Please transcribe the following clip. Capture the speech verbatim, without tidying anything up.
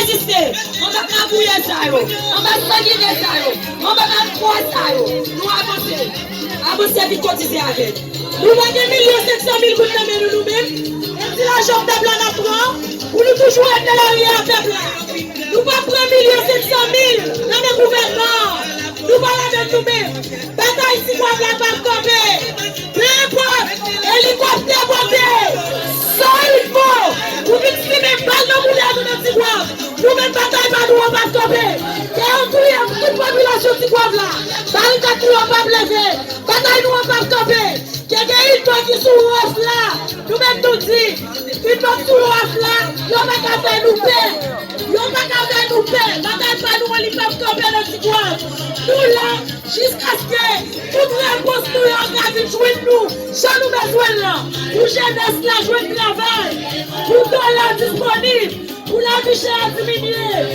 Reziste anba kagouyè sa yo, anba sanginè sa yo, anba malfwa sa yo. Nou avanse. Avanse vin kotize avèk. Nou pa gen milyon senk san mil goud nan men nou, nou menm? E ti lajan pèp la n ap pran pou nou toujou ret nan lari a pèp la. Nou p ap pran milyon senk san mil nan men gouvènman an. Nou pa ladann nou menm. Batay Ti Gwav la p ap kanpe. Pe enpòt elikoptè pote san Invo pou vin simen bal nan moulè nou nan Ti Gwav. Nou menm batay pa nou an p ap kanpe. Ke yo touye tout popilasyon Ti Gwav la, barikad nou an p ap leve. Batay nou an p ap kanpe. Ke gen Invo ki sou wòf la, nou menm nou di, Invo k sou wòf la, yo pa ka fè nou pè. Yo pa ka fè nou pè. Batay pa nou an li p ap kanpe nan Ti Gwav. Nou la jiskaske tout repons nou yo ka vin jwenn nou jan nou bezwen l lan. Pou jenès la jwenn travay, pou dola disponib, pou lavi chè a diminye,